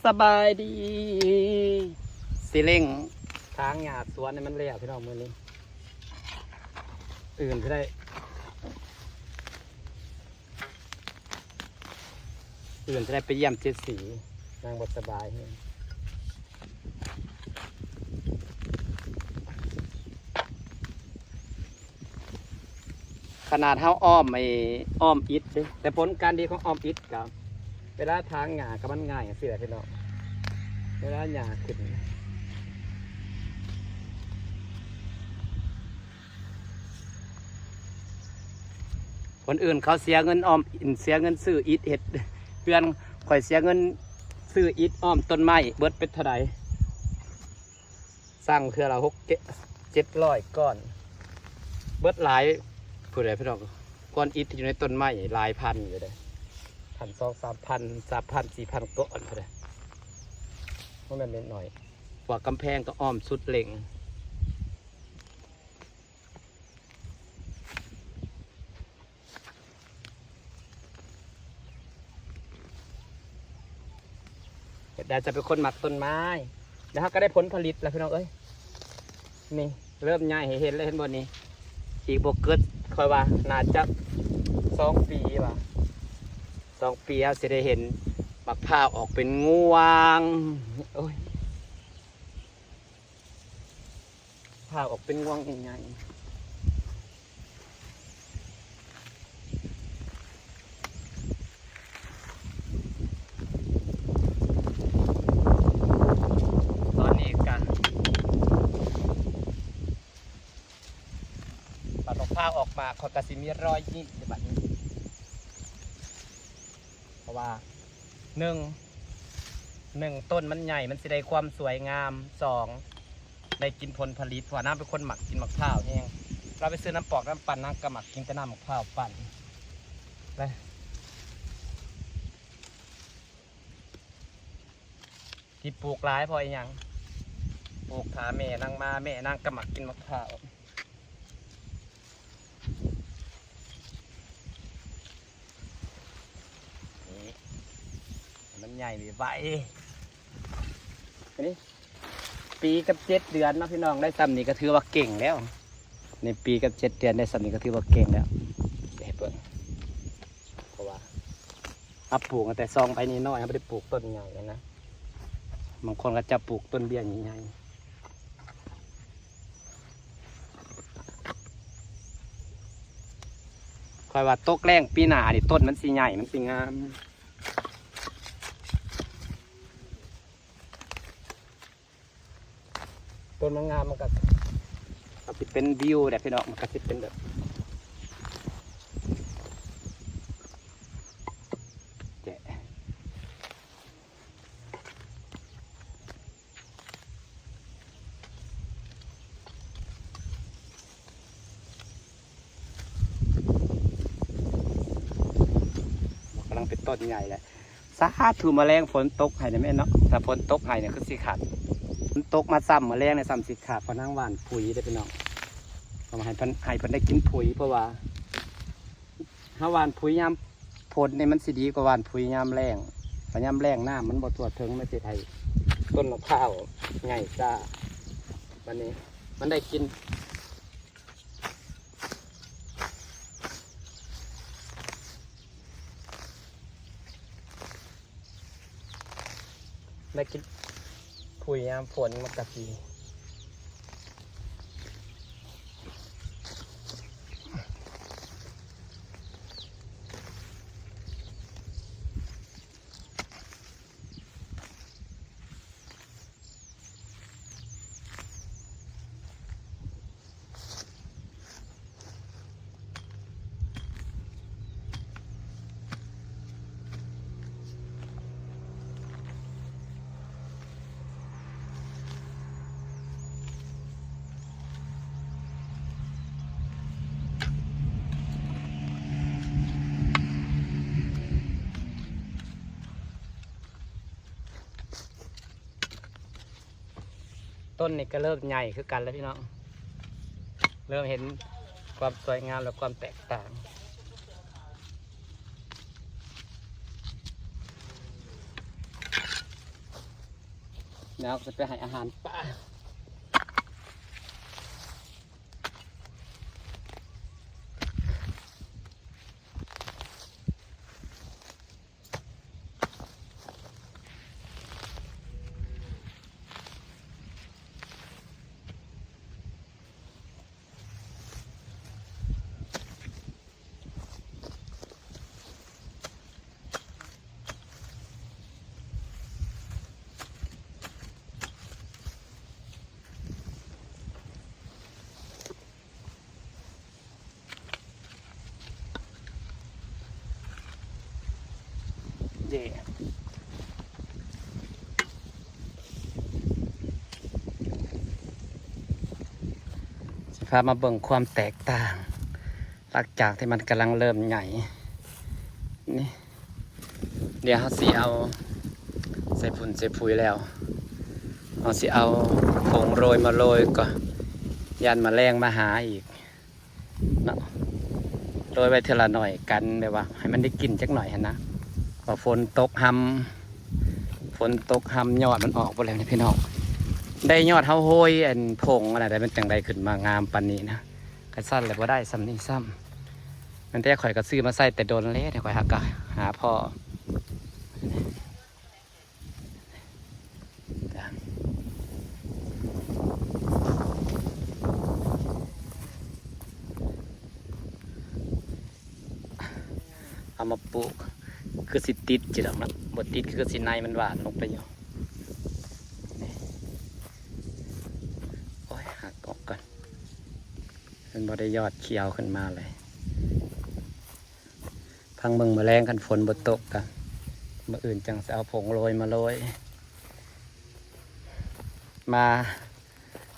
ສະບາຍດີ ຊິເລັ່ງຖາງຫຍ້າສວນໃຫ້ມັນແລ້ວພີ່ນ້ອງ ມື້ນີ້ ອື່ນຊິໄດ້ ອື່ນຊິໄດ້ໄປຢ້ຽມເຈັດສີ ນາງບໍ່ສະບາຍແຮງ. ຂະໜາດເຮົາອ້ອມໄອ້ ອ້ອມອິດເດ້ ແຕ່ຜົນການດີຂອງອ້ອມອິດກະ ເວລາຖາງຫຍ້າກະມັນງ່າຍຈັ່ງຊີ້ແຫຼະພີ່ນ້ອງ ເວລາຫຍ້າຂຶ້ນ. ຄົນອື່ນເຂົາເສຍເງິນອ້ອມ ເສຍເງິນຊື້ອິດເຮັດເຮືອນ ຂ້ອຍເສຍເງິນຊື້ອິດອ້ອມຕົ້ນໄມ້ເບິດເປັນເທົ່າໃດ? ສ້າງເທື່ອລະຫົກ ເຈັດ ເຈັດຮ້ອຍກ້ອນ ເບິດຫຼາຍພຸ້ນແຫຼະພີ່ນ້ອງ ກ້ອນອິດທີ່ຢູ່ໃນຕົ້ນໄມ້ຫຼາຍພັນຢູ່ເດ້ ພັນສອງສາມພັນ ສາມພັນ ສີ່ພັນກ້ອນພຸ້ນແຫຼະ ບໍ່ແມ່ນນ້ອຍໆ ພວກກຳແພງກໍອ້ອມສຸດເລັ່ງ. ເຮັດໄດ້ ຈະເປັນຄົນມັກຕົ້ນໄມ້ ແລ້ວເຮົາກໍໄດ້ຜົນຜະລິດແລ້ວພີ່ນ້ອງເອີຍ ນີ້ເລີ່ມໃຫຍ່ໃຫ້ເຫັນແລ້ວ ເຫັນບໍ່ນີ້ ອີກບໍ່ເກີນ ຂ້ອຍວ່າໜ້າຈະສອງປີວ່າ ສອງປີເຮົາຊິໄດ້ເຫັນໝາກພ້າວອອກເປັນງວງ ໂອ້ຍ. ພາອອກເປັນງວງໃຫຍ່ໆ ຕອນນີ້ກະບັດໝາກພ້າວອອກມາ ຂ້ອຍກະຊິມີຮອຍຍິ້ມໃນບັດນີ້ ເພາະວ່າ ໜຶ່ງ ໜຶ່ງ ຕົ້ນມັນໃຫຍ່ ມັນຊິໄດ້ຄວາມສວຍງາມ ສອງ ໄດ້ກິນຜົນຜະລິດ ເພາະວ່ານາງເປັນຄົນມັກກິນໝາກພ້າວແຮງ ລາວໄປຊື້ນ້ຳປອກນ້ຳປັ່ນ ນາງກໍມັກກິນແຕ່ນ້ຳໝາກພ້າວປັ່ນ ແລະ ທີ່ປູກຫຼາຍເພາະອີ່ຫຍັງ? ປູກຖ້າແມ່ນາງມາ ແມ່ນາງກໍມັກກິນໝາກພ້າວ. ນີ້ ໃຫ້ມັນໃຫຍ່ໄວໆ ອັນນີ້ ປີກັບເຈັດເດືອນເນາະພີ່ນ້ອງ ໄດ້ຊ່ຳນີ້ກໍຖືວ່າເກັ່ງແລ້ວ ໃນປີກັບເຈັດເດືອນໄດ້ຊ່ຳນີ້ກໍຖືວ່າເກັ່ງແລ້ວ ເຮັດເບິ່ງ ເພາະວ່າເຮົາປູກຕັ້ງແຕ່ຊອງໃບນ້ອຍໆ ເຮົາບໍ່ໄດ້ປູກຕົ້ນໃຫຍ່ນະ ບາງຄົນເຂົາເຈົ້າປູກຕົ້ນເບ້ຍໃຫຍ່ໆ. ຂ້ອຍວ່າຕົກແລ້ງປີໜ້ານີ້ ຕົ້ນມັນຊິໃຫຍ່ ມັນຊິງາມ ຕົ້ນມັນງາມ ມັນກໍ ກໍຊິເປັນວິວແຫຼະພີ່ນ້ອງ ມັນກໍຊິເປັນແບບ ແຈະ. ກຳລັງເປັນຕົ້ນໃຫຍ່ແຫຼະ ສາທຸ ມາແລງຝົນຕົກໃຫ້ແດ່ແມ່ເນາະ ຖ້າຝົນຕົກໃຫ້ນີ້ຄືຊິຄັກ ຝົນຕົກມາຊ້ຳ ມາແລງນີ້ຊ້ຳຊິຄັກ ເພາະນາງຫວ່ານປຸ໋ຍເດ້ພີ່ນ້ອງ ເອົາມາໃຫ້ເພິ່ນ ໃຫ້ເພິ່ນໄດ້ກິນປຸ໋ຍ ເພາະວ່າ ເຮົາຫວ່ານປຸ໋ຍຍາມຝົນນີ້ມັນຊິດີກວ່າຫວ່ານປຸ໋ຍຍາມແລ້ງ ເພາະຍາມແລ້ງນ້ຳມັນບໍ່ທົ່ວເຖິງ ມັນຊິເຮັດໃຫ້ຕົ້ນໝາກພ້າວໃຫຍ່ຊ້າ ບັດນີ້ມັນໄດ້ກິນ ໄດ້ກິນປຸ໋ຍຍາມຝົນມັນກະຊິ ຕົ້ນນີ້ກໍເລີ່ມໃຫຍ່ຄືກັນແລ້ວພີ່ນ້ອງ ເລີ່ມເຫັນຄວາມສວຍງາມ ແລະ ຄວາມແຕກຕ່າງ. ເຮົາຈະໄປໃຫ້ອາຫານປາ. ເດ້ ຊິພາມາເບິ່ງຄວາມແຕກຕ່າງ ຫຼັງຈາກທີ່ມັນກຳລັງເລີ່ມໃຫຍ່ນີ້. ດຽວເຮົາຊິເອົາໃສ່ຝຸ່ນໃສ່ຝຸ່ນແລ້ວ ເຮົາຊິເອົາຜົງໂລຍມາໂລຍກ່ອນ ຢ້ານມະແລງມາຫາອີກເນາະ. ໂລຍໄວ້ເທື່ອລະໜ້ອຍ ກັນແບບວ່າໃຫ້ມັນໄດ້ກິ່ນຈັກໜ້ອຍຫັ້ນນະ ເພາະຝົນຕົກຮຳ ຝົນຕົກຮຳ ຍອດມັນອອກເບິດແລ້ວນີ້ພີ່ນ້ອງ. ໄດ້ຍອດເຮົາໂຮຍອັນຜົງຫັ້ນນະ ໄດ້ມັນຈັ່ງໄດ້ຂຶ້ນມາງາມປານນີ້ນະ. ຄັນຊັ້ນແລ້ວບໍ່ໄດ້ສ່ຳນີ້ຊ້ຳ. ແມ່ນແຕ່ຂ້ອຍກໍຊື້ມາໃສ່ແຕ່ດົນແລ້ວ ຂ້ອຍຫາກະຫາພໍ້ ເອົາມາປູກ ຄືຊິຕິດຢູ່ດອກເນາະ ບໍ່ຕິດຄືຊິໃນມັນຫວານລົງໄປຢູ່. ໂອ້ຍ ຫັກອອກກ່ອນ ມັນບໍ່ໄດ້ຍອດຂຽວຂຶ້ນມາເລີຍ. ພັງເບິ່ງມື້ແລງ ຄັນຝົນບໍ່ຕົກກະ ມື້ອື່ນຈັ່ງຊິເອົາຜົງໂລຍມາໂລຍ. ມາ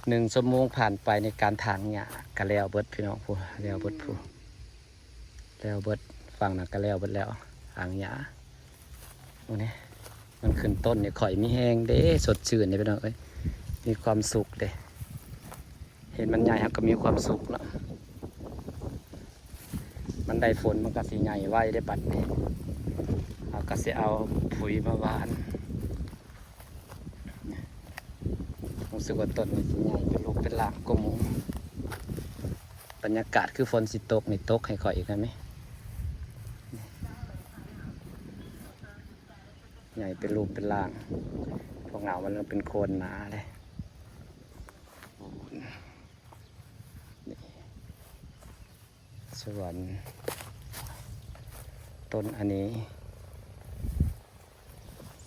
ໜຶ່ງຊົ່ວໂມງຜ່ານໄປໃນການຖາງຫຍ້າກະແລ້ວເບິດພີ່ນ້ອງ ຜູ້ ແລ້ວເບິດຜູ້ ແລ້ວເບິດ ຝັ່ງນັ້ນກະແລ້ວເບິດແລ້ວ ຖາງຫຍ້າ. ໂອ້ ນີ້ ມັນຂຶ້ນຕົ້ນນີ້ ຂ້ອຍມີແຮງເດ້ ສົດຊື່ນເດ້ພີ່ນ້ອງເອີຍ ມີຄວາມສຸກເດ້. ເຫັນມັນໃຫຍ່ ເຮົາກໍມີຄວາມສຸກເນາະ ມັນໄດ້ຝົນ ມັນກໍຊິໃຫຍ່ໄວເດ້ບັດນີ້. ເຮົາກໍຊິເອົາປຸ໋ຍມາຫວ່ານ. ຮູ້ສຶກວ່າຕົ້ນນີ້ຊິໃຫຍ່ເປັນຮູບເປັນຮ່າງກວ່າໝູ່. ບັນຍາກາດຄືຝົນຊິຕົກນີ້ ຕົກໃຫ້ຂ້ອຍອີກໄດ້ໄໝ? ໃຫຍ່ເປັນຮູບເປັນຮ່າງ ເພາະເຫງົ້າມັນເລີ່ມເປັນໂຄນໜາເດ້. ນີ້ ສວນຕົ້ນອັນນີ້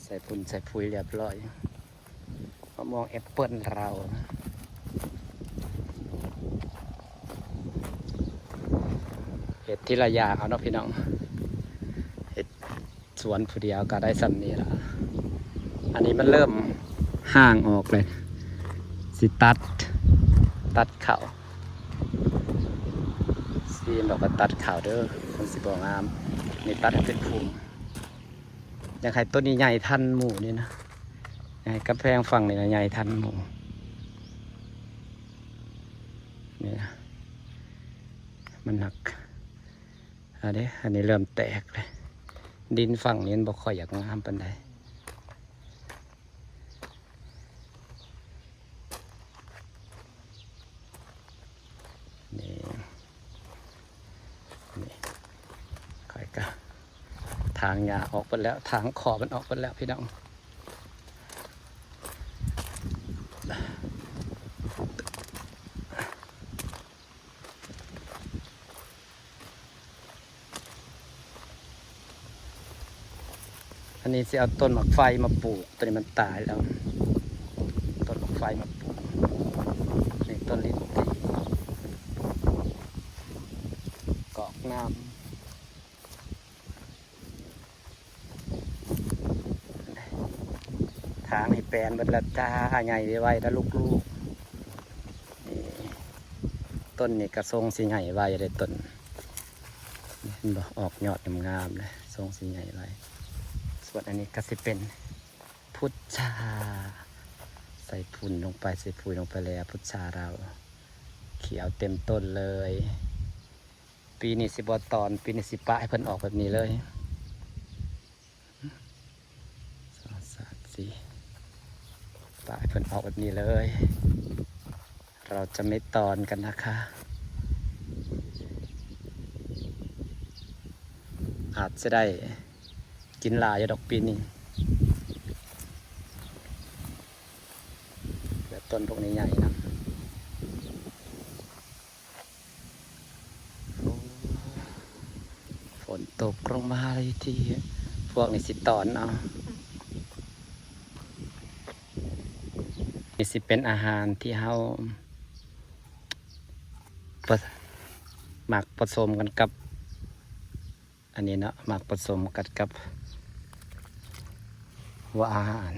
ໃສ່ຝຸ່ນໃສ່ປຸ໋ຍລຽບຮ້ອຍ. ມະມ່ວງແອັບເປິ້ນລາວ ເຮັດທີລະຢ່າງເອົາເນາະພີ່ນ້ອງ ເຮັດສວນຜູ້ດຽວກໍໄດ້ສ່ຳນີ້ລະ. ອັນນີ້ມັນເລີ່ມຮ່າງອອກເລີຍ ຊິຕັດ ຕັດເຂົ້າ ຊີມແລ້ວກໍຕັດເຂົ້າເດີ ມັນຊິບໍ່ງາມ. ນີ້ຕັດໃຫ້ເປັນພຸ່ມ ຢາກໃຫ້ຕົ້ນນີ້ໃຫຍ່ທັນໝູ່ນີ້ນະ ຢາກໃຫ້ກຳແພງຝັ່ງນີ້ນະໃຫຍ່ທັນໝູ່ນີ້ນະ. ມັນຫັກ ອັນນີ້ ອັນນີ້ເລີ່ມແຕກເລີຍ ດິນຝັ່ງນີ້ມັນບໍ່ຄ່ອຍຢາກງາມປານໃດ. ນີ້ ນີ້ ຂ້ອຍກະຖາງຫຍ້າອອກເບິດແລ້ວ ຖາງຂອບມັນອອກເບິດແລ້ວພີ່ນ້ອງ. ອັນນີ້ຊິເອົາຕົ້ນໝາກໄຟມາປູກ ໂຕນີ້ມັນຕາຍແລ້ວ ຕົ້ນໝາກໄຟມາປູກ. ນີ້ຕົ້ນລິນຈີ່ ກອກນ້ຳ. ທາງນີ້ແປນເບິດແລ້ວຈ້າ ໃຫຍ່ໄວໆ ແລ້ວລູກໆ. ນີ້ ຕົ້ນນີ້ກະຊົງຊິໃຫຍ່ໄວເດ້ຕົ້ນ ເຫັນບໍ່ ອອກຍອດງາມໆ ເດ້ ຊົງຊິໃຫຍ່ໄວ. ສ່ວນອັນນີ້ກະຊິເປັນພຸດຊາ ໃສ່ຝຸ່ນລົງໄປ ໃສ່ປຸ໋ຍລົງໄປແລ້ວ ພຸດຊາລາວ ຂຽວເຕັມຕົ້ນເລີຍ. ປີນີ້ຊິບໍ່ຕອນ ປີນີ້ຊິປະໃຫ້ເພິ່ນອອກແບບນີ້ເລີຍ. ສອງ ສາມ ສີ່ ຕ ໃຫ້ເພິ່ນອອກແບບນີ້ເລີຍ ເຮົາຈະໄມ່ຕ້ອນກັນນະຄະ. ອາດຈະໄດ້ກິນຫຼາຍຢູ່ດອກປີນີ້ ແບບຕົ້ນພວກນີ້ໃຫຍ່ນຳ. ໂອ້ ຝົນຕົກລົງມາເລີຍ ທີ່ພວກນີ້ຊິຕອນເອົາ. ນີ້ຊິເປັນອາຫານທີ່ເຮົາປະ ມັກປະສົມກັນກັບ ອັນນີ້ເນາະ ມັກປະສົມກັນກັບຫົວອາຫານ.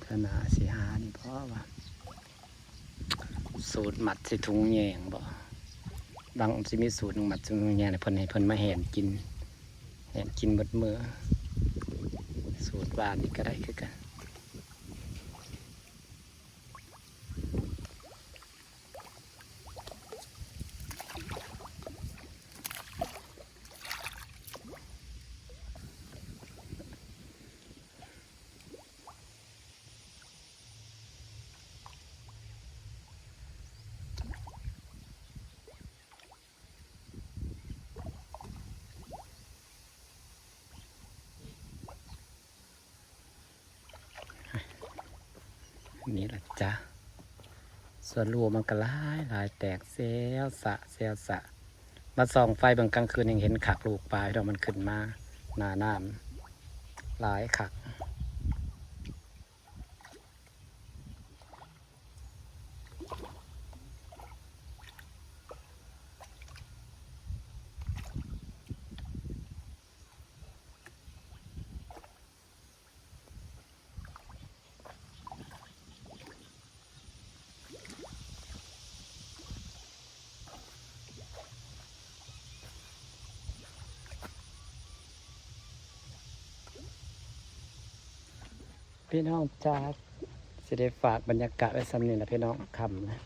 ທະນາຊິຫານີ້ພໍວ່າ ສູດມັດໃສ່ຖົງແຍງບໍ? ບາງ ຊິມີສູດໜຶ່ງມັດໃສ່ຖົງແຍງ ໃຫ້ເພິ່ນ ໃຫ້ເພິ່ນມາແຫນກິນ ແຫນກິນເບິດມື້. ສູດຫວ່ານນີ້ກະໄດ້ຄືກັນ. ນີ້ລະຈ້າ ສ່ວນລູກມັນກະຫຼາຍໆ ແຕກແຊວຊະແຊວຊະ. ມາສ່ອງໄຟເບິ່ງກາງຄືນ ຍັງເຫັນຄັກລູກປາດອກ ມັນຂຶ້ນມາໜ້ານ້ຳຫຼາຍຄັກ. ພີ່ນ້ອງຈ້າ ຊິໄດ້ຝາກບັນຍາກາດໄວ້ສ່ຳນີ້ລະພີ່ນ້ອງ ຄ່ຳລະ.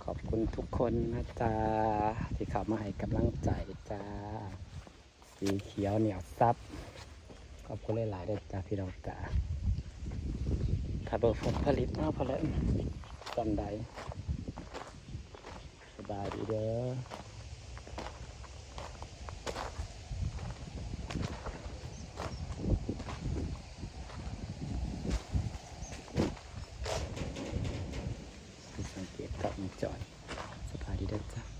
ຂອບຄຸນທຸກຄົນນະຈ້າ ທີ່ເຂົ້າມາໃຫ້ກຳລັງໃຈຈ້າ. ສີຂຽວໜຽວຊັບ. ຂອບຄຸນຫຼາຍໆເດີຈ້າພີ່ນ້ອງຈ້າ. ຖ້າເບິ່ງຜົນຜະລິດເນາະ ເພິ່ນລະສ່ຳໃດ. ສະບາຍດີເດີ. ໄປສັງເກດກ້ອງວົງຈອນ. ສະບາຍດີເດີຈ້າ.